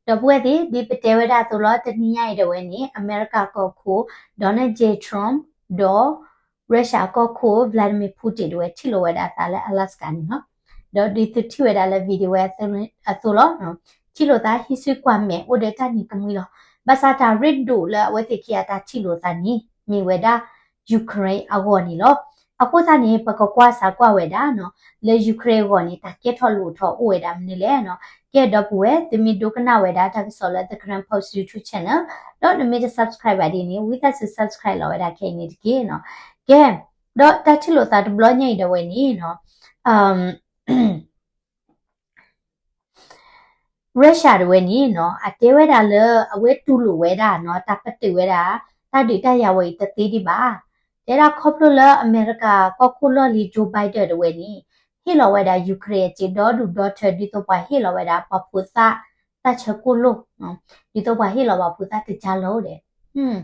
ဒီပုၢ်ဝဲၢ်သ့ၣ် ဒ်ပတဲဝဲဒၣ်အသိးလီၤ, တနံၤညါအံၤဒၣ်ဝဲန့ၣ် အမဲရကၤကီၢ်ခိၣ် Donald J Trump ဒီး Russia ကီၢ်ခိၣ် Vladimir Putin ဒၣ်ဝဲ ထံၣ်လိာ်ဝဲဒၣ်အသးလၢ Alaska န့ၣ်လီၤ. ဒီးဒ်သုထံၣ်ဝဲဒၣ်လၢ video ဝဲအသိးလီၤ, ထံၣ်လိာ်သးဟံးစုကွၢ်မဲာ်အိၣ်ဒီးတၢ်နံၤကမှံလီၤ. ဘၣ်ဆၣ်တၢ်ရ့ဒိၣ်လၢအဝဲသ့ၣ်ခံဂၤတၢ်ထံၣ်လိာ်သးန့ၣ် မ့ၢ်ဝဲဒၣ် Ukraine အဂီၢ်န့ၣ်လီၤ. အဃိသတးန့ၣ် ပကကွၢ်စးကွၢ်ဝဲဒၣ်နီၤ, လၢ Ukraine အဂီၢ်န့ၣ် တၢ်ကဲထီၣ်လိၣ်ထီၣ်အိၣ်ဝဲဒၣ်မနုၤလဲၣ်နီၤ. ကဲဒီပုၢ်ဝဲၢ် သုမ့ၢ်ဒိကနၣ်ဝဲဒၣ်တၢ်ကစီၣ်လၢ The Karen Post YouTube channel ဒီးနမ့ၢ်တ subscribe ဘၣ်ဒ်န့ၣ် ဝံသးစူၤ subscribe လီၤဝဲဒၣ်ခဲအံၤန့ၣ်တက့ၢ်နီၤ. ကဲ, ဒီးတၢ်ထံၣ်လိာ်သးတဘျီညါအံၤဒၣ်ဝဲန့ၣ်နီၤ Russia တဝဲန့ၣ်နီၤ အတဲဝဲဒၣ်လၢအဝဲတူၢ်လိာ်ဝဲဒၣ်နီၤ တၢ်ပတုာ်ဝဲဒၣ် တၢ်ဒုးတၢ်ယၤဝဲအံၤတသ့ဒံးဘၣ်. တဲဒၣ်ခီဖျိလၢအမဲရကၤကီၢ်ခိၣ်လီၢ်လံၤ Joe Biden တဝဲန့ၣ် ဟ့ၣ်လီၤဝဲဒၣ် Ukraine အစ့ဒီဒူၣ်ဒီထၢ ဒ်သိးပှၤဟ့ၣ်လီၤဝဲဒၣ်ပှၤဖိသၣ် တၢ်ဆၢကိၣ်လိၣ်, ဒ်သိးပှၤဟ့ၣ်လီၤပှၤဖိသၣ်တကၢ်လိာ်ဒဲး ဒီး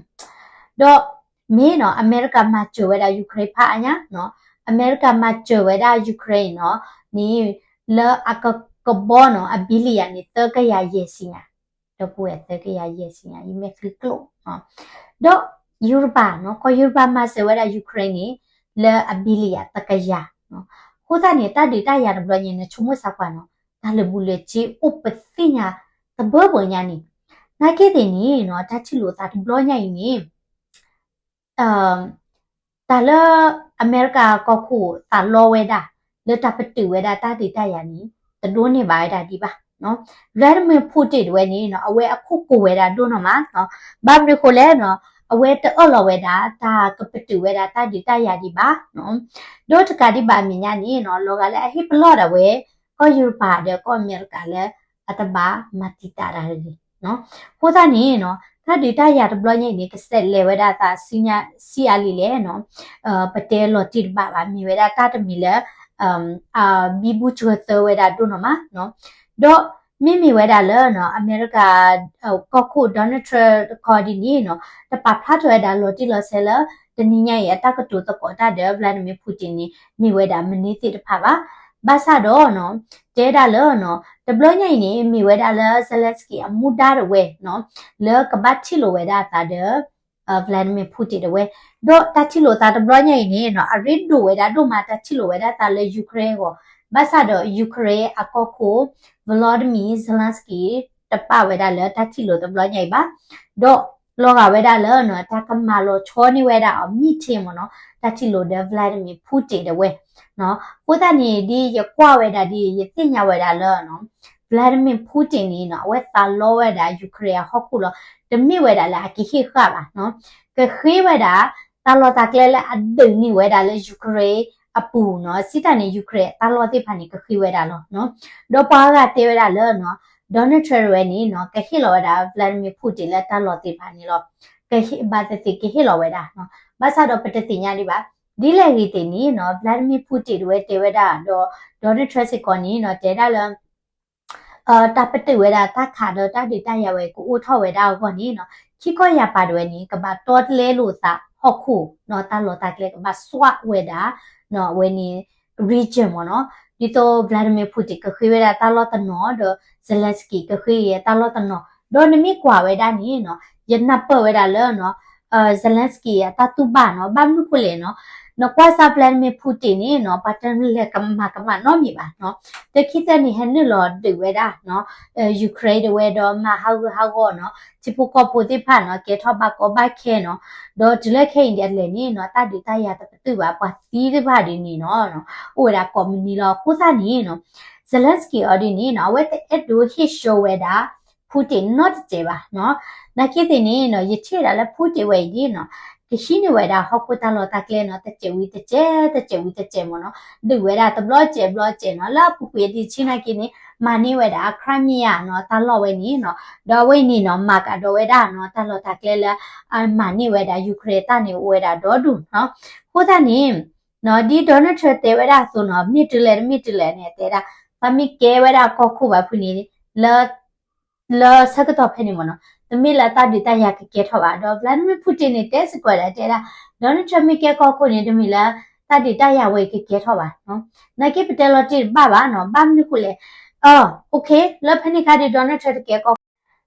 မ့ၢ်နီၤ အမဲရကၤမၤစၢၤဝဲဒၣ် Ukraine ဖးအါညါနီၤ, အမဲရကၤမၤစၢၤဝဲဒၣ် Ukraine နီၤ န့ၣ် လၢအကကဘီနီၤ အ billion န့ၣ် သၢကယၤယဲၢ်ဆံညါ, ဒီပုၢ်ဝဲၢ် သၢကယၤယဲၢ်ဆံညါ ယမ့ၢ်ချံကျိၣ်, ဒီးယူရပၤနီၤ ကီၢ်ယူရပၤမၤစၢၤဝဲဒၣ် Ukraine န့ၣ် လၢအ billion သၢကယၤ, အဃိသတးန့ၣ် တၢ်ဒုးတၢ်ယၤတဘျီညါန့ၣ် ဆိကမိၣ်စးကွၢ်နီၤ တၢ်လၢာ်ဘူၣ်လၢာ်စ့အိၣ်ပသ့ၣ်ညါတဘၢဘၢညါန့ၣ်, နာ်က့သ့ၣ်န့ၣ်နီၤ တၢ်ထံၣ်လိာ်သးတဘျီညါအံၤန့ၣ် တၢ်လၢအမဲရကၤကီၢ်ခိၣ်သးလီဝဲဒၣ် လၢတၢ်ပတုာ်ဝဲဒၣ်တၢ်ဒုးတၢ်ယၤန့ၣ် တဒိးန့ၢ်ဘၣ်ဝဲဒၣ်ဒံးဘၣ်. Vladimir Putin တဝဲန့ၣ်နီၤ အဝဲအခိၣ်ကိၤဝဲဒၣ်ဒိၣ်နီၢ်မး, ဘၣ်မနုၤဃိလဲၣ်နီၤ အဝဲတအၢၣ်လီၤဝဲဒၣ် တၢ်ကပတုာ်ဝဲဒၣ်တၢ်ဒုးတၢ်ယၤဒံးဘၣ်. ဒီးတကးဒံးဘၣ်အမဲာ်ညါန့ၣ်နီၤ လီၤဂာ်လၢအဟ့ၣ်ပလီၢ်ဒၣ်ဝဲ ကီၢ်ယူရပၤဒီးကီၢ်အမဲရကၤလၢ အတဘၣ်မၤတံာ်တာ်တၢ်တဂ့ၤ. အဃိသတးန့ၣ်နီၤ တၢ်ဒုးတၢ်ယၤတဘျီညါအံၤန့ၣ် ကဆဲးလဲၤဝဲဒၣ်အသးဆံးညါဆံးအါလံလဲၣ်နီၤ, ပတဲလီၤတံၢ်တဘၣ်ဘၣ် မ့ၢ်ဝဲဒၣ်တၢ်တမံၤလၢ ဘံဘူဆှၢသၢဝဲဒၣ်ဒိၣ်နီၢ်မး, ဒီးမ့မ့ၢ်ဝဲဒၣ်လၢနီၤ အမဲရကၤ ကီၢ်ခိၣ် Donald Trump တခီဒ်န့ၣ်နီၤ တပာ်ဖျါထီၣ်ဝဲဒၣ်လီၤတံၢ်လီၤဆဲးလၢ တနံၤညါအံၤ အတၢ်ကတိၤသကိးတၢ်ဒီး Vladimir Putin န့ၣ် မ့ၢ်ဝဲဒၣ်မနုၤသ့ၣ်တဖၣ်ဘၣ်. ဘၣ်ဆၣ်ဒီးနီၤ တဲဒၣ်လၢနီၤ တဘျီညါအံၤန့ၣ် မ့ၢ်ဝဲဒၣ်လၢ Zelensky အမူဒါတဝဲနီၤ လၢကဘၣ်ထံၣ်လိာ်ဝဲဒၣ်အသးဒီး Vladimir Putin တဝဲ, ဒီးတၢ်ထံၣ်လိာ်သးတဘျီညါအံၤန့ၣ်နီၤ အရ့ဒိၣ်ဝဲဒၣ်ဒိၣ်မး တၢ်ထံၣ်လိာ်ဝဲဒၣ်သးလၢ Ukraine အဂီၢ်, ဘၣ်ဆၣ်ဒီး Ukraine အကီၢ်ခိၣ် Volodymyr Zelensky တပာ်ဝဲဒၣ်လၢတၢ်ထံၣ်လိာ်တဘျီညါအံၤဘၣ်, ဒီးလီၤဂာ်ဝဲဒၣ်လၢနီၤ တၢ်ကမၤလီၤဆီန့ၢ်ဝဲဒၣ်အီၤ မံၣ်ထ့မ့ၢ်နီၤ တၢ်ထံၣ်လိာ်ဒီး Vladimir Putin တဝဲ အဃိသတးန့ၣ် ဒ်ယကွၢ်ဝဲဒၣ်ဒ် ယသ့ၣ်ညါဝဲဒၣ်လၢ Vladimir Putin န့ၣ်နီၤ အဝဲသးလီဝဲဒၣ် Ukraine အဟီၣ်ခိၣ်လီၤ. တမ့ၢ်ဝဲဒၣ်လၢအကဟ့ၣ်ဃာ်ဘၣ်နီၤ, ကဃ့ဝဲဒၣ် တၢ်လီၢ်တၢ်ကျဲလၢအဒုးန့ၢ်ဝဲဒၣ်လၢ Ukraine အပူၤနီၤ, စံးတၢ်န့ၣ် Ukraine အတၢ်လီၢ်သ့ၣ်တဖၣ်န့ၣ် ကဃ့ဝဲဒၣ်လီၤ. ဒီးပှၤဂၤတဲဝဲဒၣ်လၢ Donald Trump တဝဲန့ၣ်နီၤ ကဟ့ၣ်လီၤဝဲဒၣ် Vladimir Putin လၢတၢ်လီၢ်သ့ၣ်တဖၣ်န့ၣ်လီၤ. ကဟ့ၣ်ဘၣ်သ့ၣ်သ့ၣ် ကဟ့ၣ်လီၤဝဲဒၣ်နီၤ, ဘၣ်ဆၣ်ဒီးပတသ့ၣ်ညါဒံးဘၣ်. ဒ်လဲၣ်ဂ့ၤသ့ၣ်န့ၣ်နီၤ Vladimir Putin တဝဲတဲဝဲဒၣ်ဒီး Donald Trump စ့ၢ်ကီးန့ၣ်နီၤ တဲဒၣ်လၢ တၢ်ပတုာ်ဝဲဒၣ်တၢ်ခးဒီးတၢ်ဒုးတၢ်ယၤဝဲကအိၣ်ထီၣ်ဝဲဒၣ်အဂီၢ်န့ၣ်နီၤ ခံကီၢ်ယၤပၤတဝဲန့ၣ် ကဘၣ်တီတလဲလိာ်သးဟီၣ်ခိၣ်နီၤ တၢ်လီၢ်တၢ်ကျဲကဘၣ်စွးဝဲဒၣ် အဝဲန့ၣ် region မ့ၢ်နီၤ, ဒ်သိး Vladimir Putin ကဃ့ဝဲဒၣ်တၢ်လီၢ်တနီၤ ဒီး Zelensky ကဃ့ဝဲတၢ်လီၢ်တနီၤ, ဒီးနမ့ၢ်ကွၢ်ဝဲဒၣ်န့ၣ်နီၤ ယနၢ်ပၢၢ်ဝဲဒၣ်လၢ Zelensky အတၢ်တူၢ်ဘၣ်နီၤ, ဘၣ်မနုၤဃိလဲၣ်နီၤ, နကွၢ်စၢ် Vladimir Putin န့ၣ်နီၤ ပှၤတလဲၤကမၤကမၣ်နီတမံၤဘၣ်နီၤ, တခံသၢနံၣ်ဟဲနုာ်လီၤဒုးဝဲဒၣ် Ukraine တဝဲဒီးမၤဟးဂူာ်ဟးဂီၤနီၤ ထံဖိကီၢ်ဖိသ့ၣ်တဖၣ်နီၤ ကဲထီၣ်ဘၣ်ကီဘၣ်ခဲနီၤ, ဒီးတုၤလၢခဲအံၤဒ်အလဲၣ်န့ၣ်နီၤ တၢ်ဒုးတၢ်ယၤတပတုာ်ဘၣ် ပှၤသံသ့ၣ်တဖၣ်ဒ်န့ၣ်နီၤ အိၣ်ဝဲဒၣ်ကိးမုၢ်နံၤလီၤ. အဃိသတးန့ၣ်နီၤ Zelensky အီၤဒ်န့ၣ်နီၤ အဝဲတအဲၣ်ဒိးဟ့ၣ်ဆှၢဝဲဒၣ် Putin နီတစဲးဘၣ်နီၤ, နာ်က့သ့ၣ်န့ၣ်နီၤ ယထံၣ်ဝဲဒၣ်လၢ Putin ဝဲအံၤဒ်နီၤ ကဟံးန့ၢ်ဝဲဒၣ်ဟီၣ်ခိၣ်တၢ်လီၢ်တၢ်ကျဲနီၤ တစဲးဝံၤတစဲး တစဲးဝံၤတစဲးမ့ၢ်နီၤ, ဒုးဝဲဒၣ်တဘျီစဲးဘျီစဲးနီၤ လၢအပူၤကွံာ်အဒံးဆံနာ်က့န့ၣ် မၤန့ၢ်ဝဲဒၣ် Crimea နီၤ တၢ်လီၢ်ဝဲန့ၣ်နီၤ, ဒီးအဝဲအံၤန့ၣ်နီၤ မၤကဒီးဝဲဒၣ်နီၤ တၢ်လီၢ်တၢ်ကျဲလၢ အမၤန့ၢ်ဝဲဒၣ် Ukraine တၢ်န့ၣ်အိၣ်ဝဲဒၣ်ဒီဒူၣ်နီၤ, အဃိသတးန့ၣ် ဒ် Donald Trump တဲဝဲဒၣ်အသိးနီၤ မ့ၢ်တုၤလဲၣ်တမ့ၢ်တုၤလဲၣ်န့ၣ် တဲဒၣ် ပှၤမ့ၢ်ကဲဝဲဒၣ်ကီၢ်ခိၣ်ဘၣ်ဖုန့ၣ် လၢ လၢဆၢကတီၢ်ဖဲန့ၣ်မ့ၢ်နီၤ တမ့ၢ်လၢတၢ်ဒုးတၢ်ယၤကကဲထီၣ်ဘၣ် ဒီး Vladimir Putin န့ၣ် တဲစ့ၢ်ကီးဒၣ်တဲဒၣ် Donald Trump မ့ၢ်ကဲကီၢ်ခိၣ်န့ၣ် တမ့ၢ်လၢတၢ်ဒုးတၢ်ယၤဝဲကကဲထီၣ်ဘၣ်နီၤ, နာ်က့ပတဲလီၤတံၢ်တဘၣ်ဘၣ်နီၤ ဘၣ်မနုၤဃိလဲၣ်, အ okay လၢဖဲန့ၣ်ခါဒ် Donald Trump တကဲကီၢ်ခိၣ်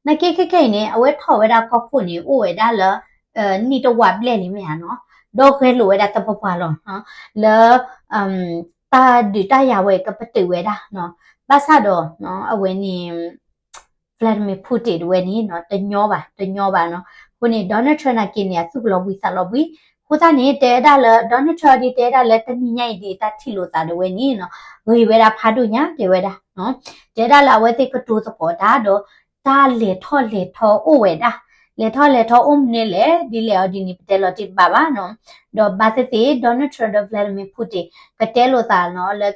နာ်က့ခဲခဲအံၤန့ၣ် အဝဲထီၣ်ဝဲဒၣ်ကီၢ်ခိၣ်န့ၣ် အိၣ်ဝဲဒၣ်လၢ နံၣ်တဝးဘျဲၣ်လံမ့ၢ်ဧါနီၤ, ဒီးဂဲၤလိာ်ဝဲဒၣ်သပှၢ်ပှၢ်လီၤ လၢ တၢ်ဒုးတၢ်ယၤဝဲကပတုာ်ဝဲဒၣ်နီၤ, ဘၣ်ဆၣ်ဒီး အဝဲန့ၣ် Vladimir Putin တဝဲန့ၣ်နီၤ တညီဘၣ် တညီဘၣ်နီၤ. အဃိန့ၣ် Donald Trump နာ်က့န့ၣ် အသူၣ်ကလီၤဘှံးသးလီၤဘှံး, အဃိသတးန့ၣ် တဲဝဲဒၣ်လၢ Donald Trump ဒ်တဲဝဲဒၣ်လၢတနံၤညါအံၤဒ်တၢ်ထံၣ်လိာ်သးတဝဲန့ၣ်နီၤ ဂ့ၤဝဲဒၣ်ဖးဒိၣ်ညါတဲဝဲဒၣ်နီၤ, တဲဝဲဒၣ်လၢအဝဲသ့ၣ်ကတိၤသကိးတၢ်ဒီး တၢ်လဲၤထီၣ်လဲၤထီအိၣ်ဝဲဒၣ်, လဲၤထီၣ်လဲၤထီအိၣ်မနုၤလဲၣ် ဒ်လဲၣ်အီၤဒ်န့ၣ် ပတဲလီၤတံၢ်တဘၣ်ဘၣ်နီၤ. ဒီးဘၣ်သ့ၣ်သ့ၣ် Donald Trump ဒီး Vladimir Putin ကတဲလိာ်သးနီၤ လၢ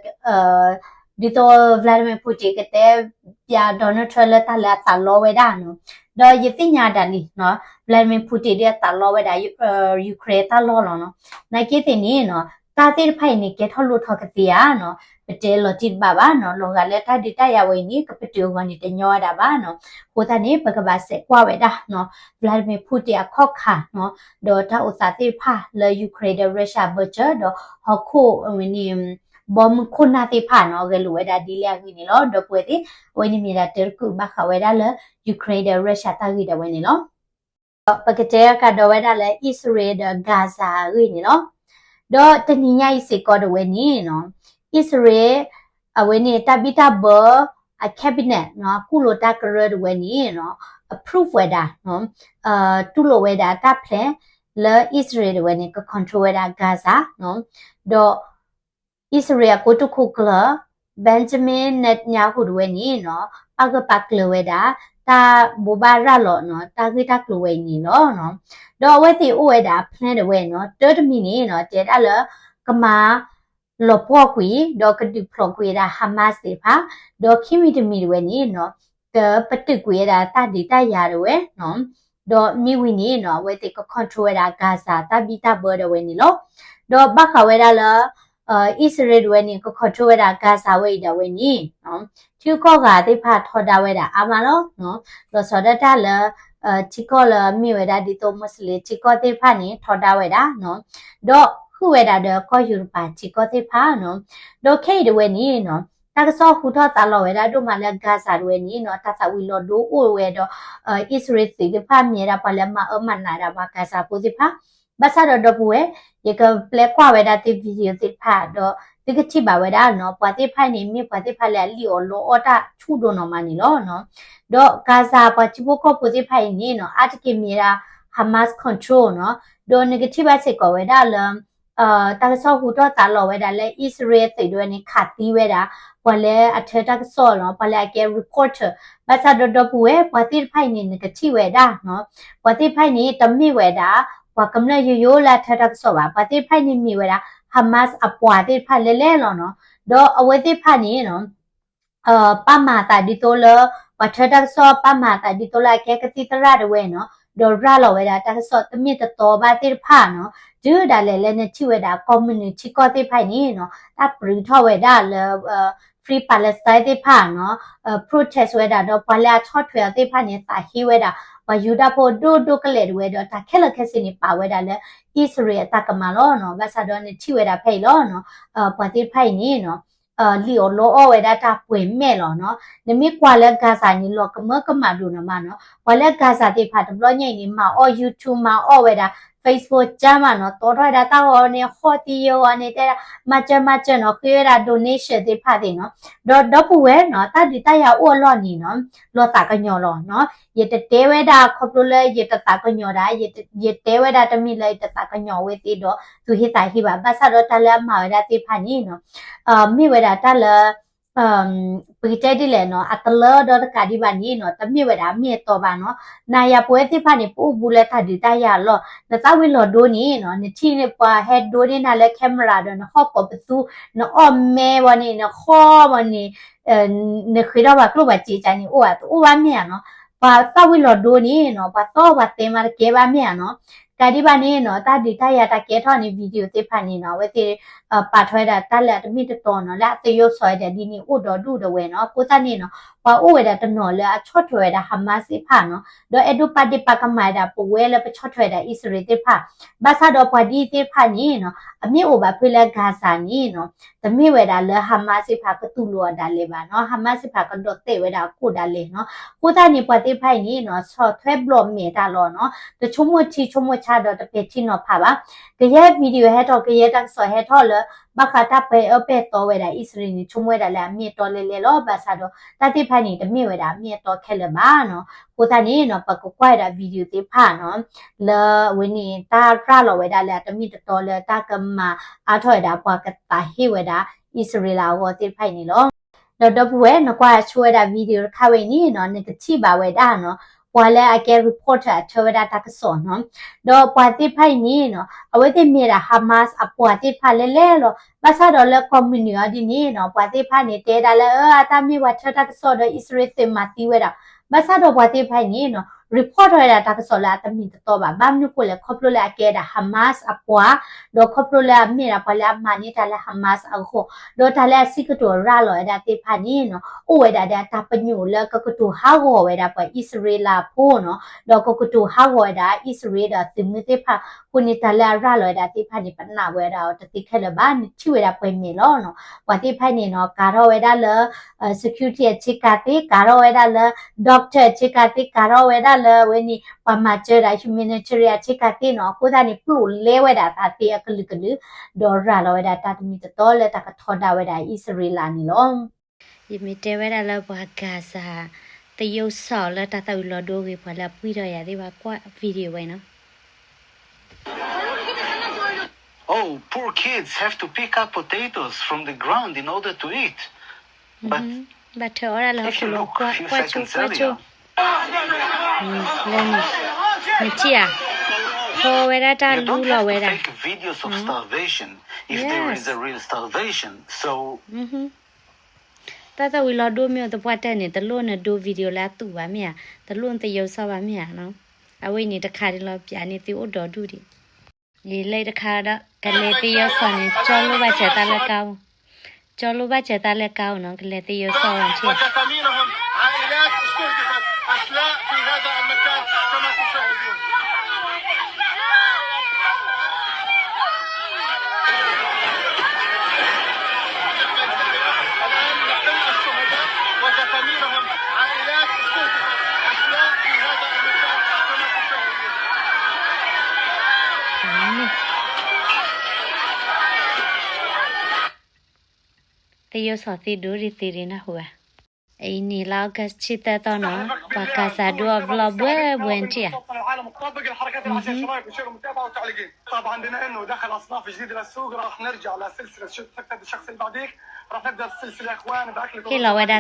ဒ်သိး Vladimir Putin ကတဲပျး Donald Trump လၢတၢ်လၢအသးလီဝဲဒၣ်နီၤ, ဒီးယသ့ၣ်ညါဒၣ်လံနီၤ Vladimir Putin ဒ်အသးလီဝဲဒၣ် Ukraine တၢ်လီၢ်လီၤနီၤ. နာ်က့သ့ၣ်န့ၣ်နီၤ တၢ်သ့ၣ်တဖၣ်အံၤန့ၣ် ကဲထီၣ်လိၣ်ထီၣ်ကသ့ဧါနီၤ, ပတဲလီၤတံၢ်တဘၣ်ဘၣ်နီၤ, လီၤဂာ်လၢတၢ်ဒုးတၢ်ယၤဝဲအံၤန့ၣ် ကပတုာ်အဂီၢ်န့ၣ် တညီဝဲဒၣ်ဘၣ်နီၤ. အဃိသတးန့ၣ် ပကဘၣ်စဲးကွၢ်ဝဲဒၣ်နီၤ Vladimir Putin အခီၣ်ခါနီၤ, ဒီးတၢ်အိၣ်သးသ့ၣ်တဖၣ်လၢ Ukraine ဒီး Russia ဘၢၣ်စၢၤ ဒီးဟီၣ်ခိၣ်အဝဲန့ၣ် ဘီမုၢ်ခိၣ်နၢ်သ့ၣ်တဖၣ်နီၤ ဂဲၤလိာ်ဝဲဒၣ်ဒ်လဲၣ်အဂ့ၢ်န့ၣ်လီၤ. ဒီပုၢ်ဝဲၢ်သ့ၣ် အဝဲန့ၣ်မ့ၢ်ဒၣ်တၢ်ကတိၤဘၣ်ဃးဝဲဒၣ်လၢ Ukraine ဒီး Russia တၢ်ဂ့ၢ်ဒၣ်ဝဲန့ၣ်လီၤ. ပကတဲကဒီးဝဲဒၣ်လၢ အံၣ်စရ့လးဒီး Gaza အဂ့ၢ်န့ၣ်လီၤ. ဒီးတနံၤညါအံၤစ့ၢ်ကီးဒၣ်ဝဲန့ၣ်နီၤ အံၣ်စရ့လး အဝဲန့ၣ်တၢ်ဘံၣ်တၢ်ဘၢ အ cabinet နီၤ ကူၣ်လိာ်တၢ်ကရၢဒၣ်ဝဲန့ၣ်နီၤ approve ဝဲဒၣ် တူၢ်လိာ်ဝဲဒၣ်တၢ် plan လၢအံၣ်စရ့လးဒၣ်ဝဲန့ၣ် က control ဝဲဒၣ် Gaza နီၤ ဒီး အံၣ်စရ့လးအကိတိာ်ခိၣ်ကျၢၢ် Benjamin Netanyahu ဒၣ်ဝဲန့ၣ်နီၤ ပာ်ဂၢၢ်ပာ်ကျၢၤဝဲဒၣ် တၢ်ဘိးဘၣ်ရၤလီၤနီၤ တၢ်ဂ့ၢ်တၢ်ကျိၤဝဲအံၤန့ၣ်လီၤ. ဒီးအဝဲသ့ၣ်အိၣ်ဝဲဒၣ် plan ဒၣ်ဝဲနီၤ တၢတမံၤန့ၣ်နီၤ တဲဒၣ်လၢ ကမၤ လီၤပှီၢ်ကွံာ် ဒီးကဒုးဖျိးကွံာ်ဝဲဒၣ် Hamas သ့ၣ်တဖၣ်, ဒီးခံမံၤတမံၤဒၣ်ဝဲန့ၣ်နီၤ ကပတုာ်ကွံာ်ဝဲဒၣ်တၢ်ဒုးတၢ်ယၤဒၣ်ဝဲနီၤ ဒီးမ့ၢ်ဝံၤန့ၣ်နီၤ အဝဲသ့ၣ်က control ဝဲဒၣ် Gaza တၢ်ဘံၣ်တၢ်ဘၢဒၣ်ဝဲန့ၣ်လီၤ. ဒီးဘၣ်ဃးဝဲဒၣ်လၢ အံၣ်စရ့လးဒၣ်ဝဲန့ၣ် က control ဝဲဒၣ် Gaza ဝဲအံၤဒၣ်ဝဲန့ၣ် ထံကီၢ်ဂၤသ့ၣ်တဖၣ်ထီဒါဝဲဒၣ်အါမးလီၤ. လီၤဆီဒၣ်တၢ်လၢ ထံကီၢ်လၢမ့ၢ်ဝဲဒၣ်ဒ်သိး Muslim ထံကီၢ်သ့ၣ်တဖၣ်န့ၣ် ထီဒါဝဲဒၣ်နီၤ ဒီးဃုာ်ဝဲဒၣ်ဒီးကီၢ်ယူရပၤထံကီၢ်သ့ၣ်တဖၣ်နီၤ ဒီးခဲအံၤဒၣ်ဝဲန့ၣ်နီၤ တၢ်ကစီၣ်ဟူထီၣ်သးလီၤဝဲဒၣ်ဒိၣ်မးလၢ Gaza ဒၣ်ဝဲန့ၣ်နီၤ တၢ်သးဝံၤလီၤဒိအိၣ်ဝဲဒီး အံၣ်စရ့လးသုးသ့ၣ်တဖၣ်မ့ၢ်ဝဲဒၣ်ပှၤလၢမၤအၢမၤနးဒၣ်ပှၤ Gaza ဖိသ့ၣ်တဖၣ် ဘၣ်ဆၣ်ဒီးဒီပုၢ်ဝဲၢ် ယကပျဲကွၢ်ဝဲဒၣ်သု video သ့ၣ်တဖၣ်ဒီး သုကထံၣ်ဘၣ်ဝဲဒၣ်နီၤ ပှၤသ့ၣ်တဖၣ်န့ၣ် မ့ၢ်ပှၤသ့ၣ်တဖၣ်လၢအလံၣ်အီၣ်လီအီၣ်တၢ်ဆူၣ်ဒိၣ်နီၢ်မးန့ၣ်လီၤ. ဒီး Gaza ပှၤထံဖိကီၢ်ဖိသ့ၣ်တဖၣ်အံၤန့ၣ်နီၤ အါတက့ၢ်မ့ၢ်ဝဲဒၣ် Hamas control နီၤ ဒီးနကထံၣ်ဘၣ်စ့ၢ်ကီးဝဲဒၣ်လၢ တၢ်ကစီၣ်ဟူထီၣ်သးလီၤဝဲဒၣ်လၢ အံၣ်စရ့လးသုးဒၣ်ဝဲန့ၣ် ခးသံဝဲဒၣ် ပှၤလၢအထၢတၢ်ကစီၣ်နီၤ ပှၤလၢအကဲ reporter ဘၣ်ဆၣ်ဒီးဒီပုၢ်ဝဲၢ် ပှၤသ့ၣ်တဖၣ်အံၤန့ၣ် နကထံၣ်ဝဲဒၣ်နီၤ ပှၤသ့ၣ်တဖၣ်အံၤန့ၣ် တမ့ၢ်ဝဲဒၣ် ပှၤကမျၢၢ်ယိယိလၢအထၢတၢ်ကစီၣ်ဘၣ် ပှၤသ့ၣ်တဖၣ်အံၤန့ၣ်မ့ၢ်ဝဲဒၣ် Hamas အပှၤသ့ၣ်တဖၣ်လဲၣ်လဲၣ်လီၤနီၤ ဒီးအဝဲသ့ၣ်တဖၣ်န့ၣ်နီၤ ပာ်မၤအသးဒ်သိးလၢ ပှၤထၢတၢ်ကစီၣ် ပာ်မၤအသးဒ်သိးလၢအကဲကသံၣ်သရၣ်ဒၣ်ဝဲနီၤ ဒီးရၤလီၤဝဲဒၣ်တၢ်ကစီၣ်တမ့ၢ်တတီဘၣ်သ့ၣ်တဖၣ်နီၤ တုၤဒၣ်လဲာ်လၢနထံၣ်ဝဲဒၣ် ကီၢ်မုၢ်နုာ်ထံကီၢ်သ့ၣ်တဖၣ်အံၤန့ၣ်နီၤ တၢ်ပြူးထီၣ်ဝဲဒၣ်လၢ Free Palestine သ့ၣ်တဖၣ်နီၤ protest ဝဲဒၣ်ဒီး ပှၤလၢအဆီၣ်ထွဲအီၤသ့ၣ်တဖၣ်န့ၣ် သးဟ့ဝဲဒၣ် ပှၤယူဒၤဖိဒိၣ်ဒိၣ်ကလဲာ်ဒၣ်ဝဲဒီး တၢ်ခဲလၢာ်ခဲဆ့န့ၣ် ပာ်ဝဲဒၣ်လၢ အံၣ်စရ့လးအတၢ်ကမၣ်လီၤနီၤ ဘၣ်ဆၣ်ဒီးနထံၣ်ဝဲဒၣ်ဖဲအံၤလီၤနီၤ ပှၤသ့ၣ်တဖၣ်အံၤန့ၣ်နီၤ လံၣ်အီၣ်လီအီၣ်ဝဲဒၣ်တၢ်ပှဲၤမဲာ်လီၤနီၤ နမ့ၢ်ကွၢ်လၢ Gaza န့ၣ် လီၤကမၢကမၣ်ဒိၣ်နီၢ်မးနီၤ ပှၤလၢ Gaza သ့ၣ်တဖၣ်တဘျီညါအံၤန့ၣ် မၤအီၣ် YouTube မၤအီၣ်ဝဲဒၣ် Facebook ကၢမးနီၤ တီထီၣ်ဝဲဒၣ်တၢ်ဂီၤန့ၣ် ဟီၣ်သံယိၤဂီၤန့ၣ် တဲဒၣ် မၤစၢၤမၤစၢၤနီၤ ဃ့ဝဲဒၣ် donation သ့ၣ်တဖၣ်သ့ၣ်နီၤ ဒီးဒီပုၢ်ဝဲၢ်နီၤ တၢ်ဒုးတၢ်ယၤအိၣ်အလီၢ်န့ၣ်နီၤ လီၤသးကညီၤလီၤနီၤ ယတတဲဝဲဒၣ်ခီဖျိလၢယတသးကညီၤဒၣ် ယတဲဝဲဒၣ်တမ့ၢ်လၢယတသးကညီၤဝဲသ့ဒီး သုဟ့ၣ်သးဟ့ၣ်ဘၣ် ဘၣ်ဆၣ်ဒီးတၢ်လၢအမၤဝဲဒၣ်သ့ၣ်တဖၣ်န့ၣ်နီၤ မ့ၢ်ဝဲဒၣ်တၢ်လၢ ပကတဲဒ်လဲၣ်နီၤ အတလၢဒီးတကးဒံးဘၣ်န့ၣ်နီၤ တမ့ၢ်ဝဲဒၣ်မ့ၢ်အတီဘၣ်နီၤ နၤယၤပဝဲသ့ၣ်တဖၣ်န့ၣ် ပအိၣ်ဘူးလၢတၢ်ဒုးတၢ်ယၤအလီၢ် နသၣ်ဝံၤလီၤဒိန့ၣ်နီၤ နထံၣ်န့ၣ်ပှၤဟဲဒိန့ၢ်နၤလၢ camera ဒီးနဟီၣ်ကိးပသူ နအီၣ်မဲဘၣ်န့ၣ် နဃီဘၣ်န့ၣ် နဃ့ထီၣ်ပှၤကျိၣ်ပှၤစ့ကါန့ၣ် အိၣ်ဧါ တအိၣ်ဘၣ်မ့ၢ်ဧါနီၤ ပှၤသၣ်ဝံၤလီၤဒိန့ၣ်နီၤ ပှၤသီပှၤသဲမးတကဲဘၣ်မ့ၢ်ဧါနီၤ တကးဒံးဘၣ်န့ၣ်နီၤ တၢ်ဒုးတၢ်ယၤတၢ်ကဲထီၣ်န့ၣ် video သ့ၣ်တဖၣ်န့ၣ်နီၤ အဝဲသ့ၣ် ပာ်ထီၣ်ဝဲဒၣ်တၢ်လၢအတမ့ၢ်တတီနီၤ လၢအသယိၣ်စီၤဝဲဒၣ်ဒ်န့ၣ်အိၣ်ဒီဒူၣ်ဒၣ်ဝဲနီၤ အဃိသတးန့ၣ်နီၤ ပှၤအိၣ်ဝဲဒၣ်တနီၤလၢအဆီၣ်ထွဲဝဲဒၣ် Hamas သ့ၣ်တဖၣ်နီၤ, ဒီးအဲၣ်ဒိးပာ်ဒ့ၣ်ပာ်ကမၣ်ဝဲဒၣ်ပဝဲလၢပဆီၣ်ထွဲဝဲဒၣ်အံၣ်စရ့လးသ့ၣ်တဖၣ်, ဘၣ်ဆၣ်ဒီးပှၤဒ်အံၤသ့ၣ်တဖၣ်န့ၣ်နီၤ အမ့ၢ်အိၣ်ဘၣ်ဖဲလၢ Gaza န့ၣ်နီၤ တမ့ၢ်ဝဲဒၣ်လၢ Hamas သ့ၣ်တဖၣ်ကတူၢ်လိာ်အီၤဒၣ်လဲာ်ဘၣ်နီၤ, Hamas သ့ၣ်တဖၣ်ကဒီၣ်တဲာ်ဝဲဒၣ်အခိၣ်ဒၣ်လဲာ်နီၤ, အဃိသတးန့ၣ် ပှၤသ့ၣ်တဖၣ်အံၤန့ၣ်နီၤ ဆီၣ်ထွဲဘျီၣ်မဲာ်တၢ်လီၤနီၤ, တဆိကမိၣ်ထံဆိကမိၣ်ဆးဒီးတပဲာ်ထံနီၤဖးဘၣ်, ကယဲၢ် video ဟဲထီၣ် ကယဲၢ်တၢ်ကစီၣ်ဟဲထီၣ်လၢ ဘၣ်ဃးတၢ်ပဲာ်အၢပဲာ်သီဝဲဒၣ်အံၣ်စရ့လးန့ၣ် ဆိကမိၣ်ဝဲဒၣ်လၢအမ့ၢ်အတီလဲၤလဲၤလီၤ, ဘၣ်ဆၣ်ဒီး တၢ်သ့ၣ်တဖၣ်န့ၣ် တမ့ၢ်ဝဲဒၣ်အမ့ၢ်အတီခဲလၢာ်ဘၣ်နီၤ, အဃိသတးန့ၣ်နီၤ ပကကွၢ်ဝဲဒၣ် video သ့ၣ်တဖၣ်နီၤ လၢအဝဲန့ၣ် တၢ်ရၤလီၤဝဲဒၣ်လၢအတမ့ၢ်တတီလၢတၢ်ကမၤအါထီၣ်ဝဲဒၣ်ပှၤကသးဟ့ဝဲဒၣ် အံၣ်စရ့လးအဂီၢ်သ့ၣ်တဖၣ်အံၤန့ၣ်လီၤ. ဒီးဒီပုၢ်ဝဲၢ် နကွၢ်ဆိဝဲဒၣ် video တခါဝဲအံၤန့ၣ်နီၤ နကထံၣ်ဘၣ်ဝဲဒၣ်နီၤ ပှၤလၢအကဲ reporter အထၢဝဲဒၣ်တၢ်ကစီၣ်နီၤ, ဒီးပှၤသ့ၣ်တဖၣ်အံၤန့ၣ်နီၤ အဝဲသ့ၣ်မ့ၢ်ဒၣ် Hamas အပှၤသ့ၣ်တဖၣ်လဲၣ်လဲၣ်လီၤ, ဘၣ်ဆၣ်ဒီးလၢကိးမုၢ်နံၤအီၤဒ်န့ၣ်နီၤ ပှၤသ့ၣ်တဖၣ်န့ၣ် တဲဒၣ်လၢ အၢ အတၢ်မ့ၢ်ပှၤထၢတၢ်ကစီၣ်ဒီးအံၣ်စရ့လးသုးမၤသံဝဲဒၣ်, ဘၣ်ဆၣ်ဒီးပှၤသ့ၣ်တဖၣ်အံၤန့ၣ်နီၤ report ထီၣ်ဝဲဒၣ်တၢ်ကစီၣ်လၢအတမ့ၢ်တတီဘၣ်, ဘၣ်မနုၤဃိလဲၣ် ခီဖျိလၢအကဲဒၣ် Hamas အပှၤ ဒီးခီဖျိလၢအမ့ၢ်ဒၣ်ပှၤလၢအမၤန့ၢ်တၢ်လၢ Hamas အဂီၢ်, ဒီးတၢ်လၢအစံးကတိၤရၤလီၤဝဲဒၣ်သ့ၣ်တဖၣ်န့ၣ်နီၤ အိၣ်ဝဲဒၣ်ဒီးအတၢ်ပညိၣ်လၢကကတိၤဟးဂီၤဝဲဒၣ်ပှၤအံၣ်စရ့လးဖိနီၤ, ဒီးကကတိၤဟးဂီၤဝဲဒၣ်အံၣ်စရ့လးဒီးအသုးမုၢ်သ့ၣ်တဖၣ်, အဃိန့ၣ် တၢ်လၢအရၤလီၤဝဲဒၣ်သ့ၣ်တဖၣ်န့ၣ် ပနာ်ဝဲဒၣ်အီၤတသ့ခဲလၢာ်ဘၣ်, နထံၣ်ဝဲဒၣ်ပှဲၤမဲာ်လီၤနီၤ, ပှၤသ့ၣ်တဖၣ်န့ၣ်နီၤ ကၤထီၣ်ဝဲဒၣ်လၢ security အဆ့ကၤသ့, ကၤထီၣ်ဝဲဒၣ်လၢ doctor အဆ့ကၤသ့, ကၤထီၣ်ဝဲဒၣ်လၢအဝဲန့ၣ် ပှၤမၤစၢၤဒၣ် humanitarian အဆ့ကၤသ့နီၤ, အဃိသတးန့ၣ် ပျိာ်လဲဝဲဒၣ်သးသ့အကလုာ်ကလုာ်, ဒီးရၤလီၤဝဲဒၣ်တၢ်တမံၤတတီလၢတၢ်ကထီဒါဝဲဒၣ်အံၣ်စရ့လးန့ၣ်လီၤ. ယမ့ၢ်တဲဝဲဒၣ်လၢပှၤ Gaza သယိၣ်စီၤလၢတၢ်သၣ်ဝံၤလီၤဒိဂ့ၤ ပှၤလၢအပှံၢ်ထီၣ်ယၤသ့ၣ်တဖၣ် ကွၢ် video ဝဲနီၤ. Oh, poor kids have to pick up potatoes from the ground in order to eat. But ဘၣ်ထၢၣ်အီၣ်ဒၣ်လၢဟီၣ်ခိၣ်လိၤ ကွၢ်ဆိ ကွၢ်ဆိ, လၢန့ၣ်, နထံၣ်ဧါ, ဖီဝဲဒᣣ်တၢ်လူလီၤဝဲဒᣣ်, yes, တၢ်သၣ်ဝံၤလီၤဒိမ့ၢ်အိၣ်သပှၢ်တၢၢ်န့ၣ် တလိၣ်နဒိ video လၢအသူၣ်ဘၣ်မ့ၢ်ဧါ, တလိၣ်နသယိၣ်စီၤဘၣ်မ့ၢ်ဧါနီၤ, အဝဲအံၤန့ၣ်တခါဒ်လီၤ ပၠးန့ၢ်သုအိၣ်ဒီဒူၣ်ဒံး, ယလဲၤတခါဒီး ကလဲၤသယိၣ်စီၤန့ၣ် ကၠီလိၣ်ဘၣ်စၢၤသးလၢကါအိၣ်, ကၠီလိၣ်ဘၣ်စၢၤသးလၢကါအိၣ်နီၤ, ကလဲၤသယိၣ်စီၤဝဲထံၣ် သယိၣ်စီၤသံဒိၣ်ဒံးသ့ဒံးနၢ်ဟူဧါ, အံၤန့ၣ်လါ August ဆံသၢသီနီၤ, ပှၤ Gaza ဒိအ vlog ဘှဲဘှဲနထံၣ်ဧါ.ဟ့ၣ်လီၤဝဲဒၣ်တၢ်အီၣ်နီၤ လၢပှၤလၢအဲၣ်ဒိးသယိၣ်စီၤသ့ၣ်အဂီၢ်နီၤ, နထံၣ်ဧါ တၢ်အီၣ်တၢ်အီလၢ Gaza အိၣ်ဒီ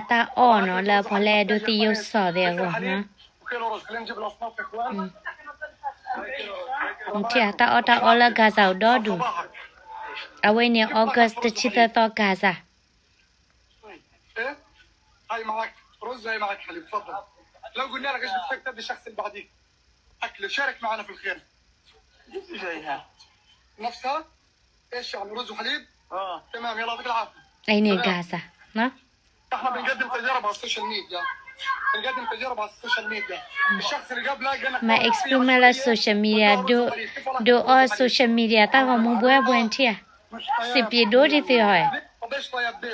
ဒူၣ်, အဝဲန့ၣ် August တဆံသၢသီ Gaza. Anyway, guys, မၤ explain မးလၢ social media ဒိးအီ social media တၢ်ဂီၤမူဘှဲဘှဲနထံၣ်ဧါ, စံးပျံၤဒိၣ်ဒံးသုဟီ,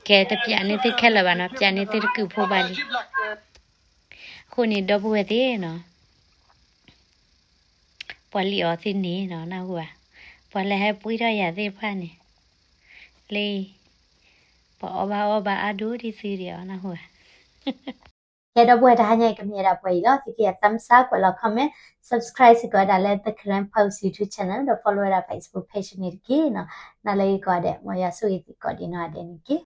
ကဲ တပျးန့ၢ်သုခဲလၢာ်ဘၣ်နီၤ, ပျးန့ၢ်သုတကုးဖိဘၣ်လံ. အဃိန့ၣ် ဒီပုၢ်ဝဲၢ်သ့ၣ်နီၤ, ပှၤလံၣ်အီၤသ့ၣ်န့ၣ်နီၤ နၢ်ဟူဧါ, ပှၤလၢဟဲပှံၢ်ထီၣ်ယၤသ့ၣ်တဖၣ်န့ၣ်, လၢ ပှၤအီၣ်ဘၣ်အီဘၣ်အါဒိၣ်ဒံးသုဒံးအီၤ နၢ်ဟူဧါ. ကဲ ဒီပုၢ်ဝဲၢ် တဟါညါအံၤ ကမ့ၢ်ဝဲဒၣ်ပှဲၤအံၤလီၤ. သုကဟ့ၣ် thumbs up ကွဲးလီၤ comment, subscribe စ့ၢ်ကီးဝဲဒၣ်လၢ The Karen Post YouTube channel ဒီး follow ဝဲဒၣ် Facebook page န့ၣ်တက့ၢ်နီၤ. နၤလၢအဂ့ၤကိးဂၤဒဲး, မ်ယွၤဆိၣ်ဂ့ၤသုကိးဒံးနီၢ်ဂၤဒဲးန့ၣ်တက့ၢ်.